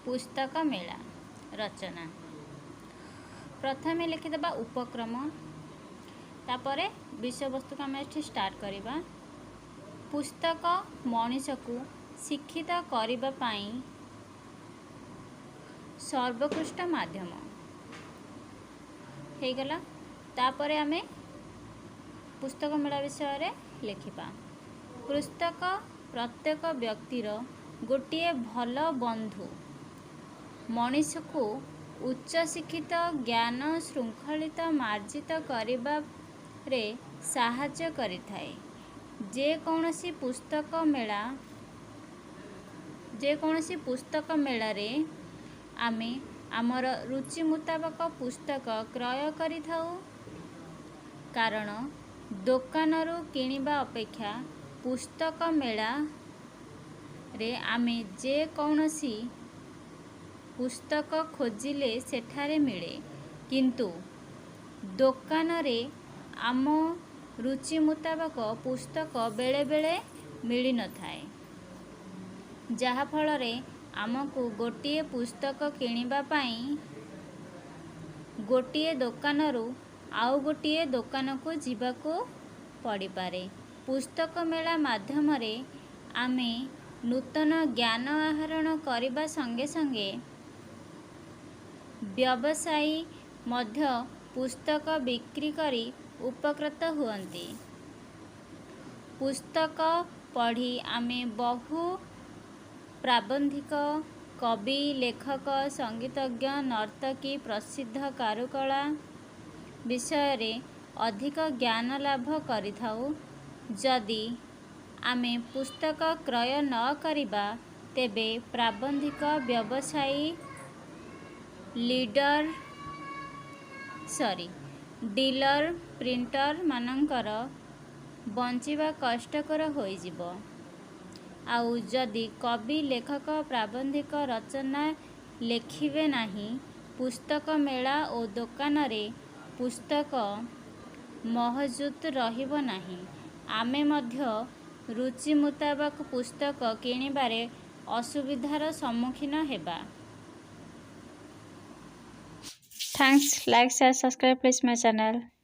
ପୁସ୍ତକ ମେଳା ରଚନା। ପ୍ରଥମେ ଲେଖିଦେବା ଉପକ୍ରମ, ତାପରେ ବିଷୟବସ୍ତୁକୁ ଆମେ ଏଠି ଷ୍ଟାର୍ଟ କରିବା। ପୁସ୍ତକ ମଣିଷକୁ ଶିକ୍ଷିତ କରିବା ପାଇଁ ସର୍ବୋତ୍କୃଷ୍ଟ ମାଧ୍ୟମ। ହେଇଗଲା। ତାପରେ ଆମେ ପୁସ୍ତକ ମେଳା ବିଷୟରେ ଲେଖିବା। ପୁସ୍ତକ ପ୍ରତ୍ୟେକ ବ୍ୟକ୍ତିର ଗୋଟିଏ ଭଲ ବନ୍ଧୁ। ମଣିଷକୁ ଉଚ୍ଚ ଶିକ୍ଷିତ, ଜ୍ଞାନ ଶୃଙ୍ଖଳିତ, ମାର୍ଜିତ କରିବାରେ ସାହାଯ୍ୟ କରିଥାଏ। ଯେକୌଣସି ପୁସ୍ତକ ମେଳାରେ ଆମେ ଆମର ରୁଚି ମୁତାବକ ପୁସ୍ତକ କ୍ରୟ କରିଥାଉ, କାରଣ ଦୋକାନରୁ କିଣିବା ଅପେକ୍ଷା ପୁସ୍ତକ ମେଳାରେ ଆମେ ଯେକୌଣସି ପୁସ୍ତକ ଖୋଜିଲେ ସେଠାରେ ମିଳେ। କିନ୍ତୁ ଦୋକାନରେ ଆମ ରୁଚି ମୁତାବକ ପୁସ୍ତକ ବେଳେବେଳେ ମିଳିନଥାଏ, ଯାହାଫଳରେ ଆମକୁ ଗୋଟିଏ ପୁସ୍ତକ କିଣିବା ପାଇଁ ଗୋଟିଏ ଦୋକାନରୁ ଆଉ ଗୋଟିଏ ଦୋକାନକୁ ଯିବାକୁ ପଡ଼ିପାରେ। ପୁସ୍ତକ ମେଳା ମାଧ୍ୟମରେ ଆମେ ନୂତନ ଜ୍ଞାନ ଆହରଣ କରିବା ସଙ୍ଗେ ସଙ୍ଗେ ବ୍ୟବସାୟୀ ମଧ୍ୟ ପୁସ୍ତକ ବିକ୍ରି କରି ଉପକୃତ ହୁଅନ୍ତି। ପୁସ୍ତକ ପଢ଼ି ଆମେ ବହୁ ପ୍ରାବନ୍ଧିକ, କବି, ଲେଖକ, ସଙ୍ଗୀତଜ୍ଞ, ନର୍ତ୍ତକୀ, ପ୍ରସିଦ୍ଧ କାରୁକଳା ବିଷୟରେ ଅଧିକ ଜ୍ଞାନ ଲାଭ କରିଥାଉ। ଯଦି ଆମେ ପୁସ୍ତକ କ୍ରୟ ନ କରିବା, ତେବେ ପ୍ରାବନ୍ଧିକ, ବ୍ୟବସାୟୀ, ଲିଡର ସରି ଡିଲର, ପ୍ରିଣ୍ଟରମାନଙ୍କର ବଞ୍ଚିବା କଷ୍ଟକର ହୋଇଯିବ। ଆଉ ଯଦି କବି, ଲେଖକ, ପ୍ରାବନ୍ଧିକ ରଚନା ଲେଖିବେ ନାହିଁ, ପୁସ୍ତକ ମେଳା ଓ ଦୋକାନରେ ପୁସ୍ତକ ମହଜୁଦ ରହିବ ନାହିଁ। ଆମେ ମଧ୍ୟ ରୁଚି ମୁତାବକ ପୁସ୍ତକ କିଣିବାରେ ଅସୁବିଧାର ସମ୍ମୁଖୀନ ହେବା। Thanks, like, share, subscribe please my channel.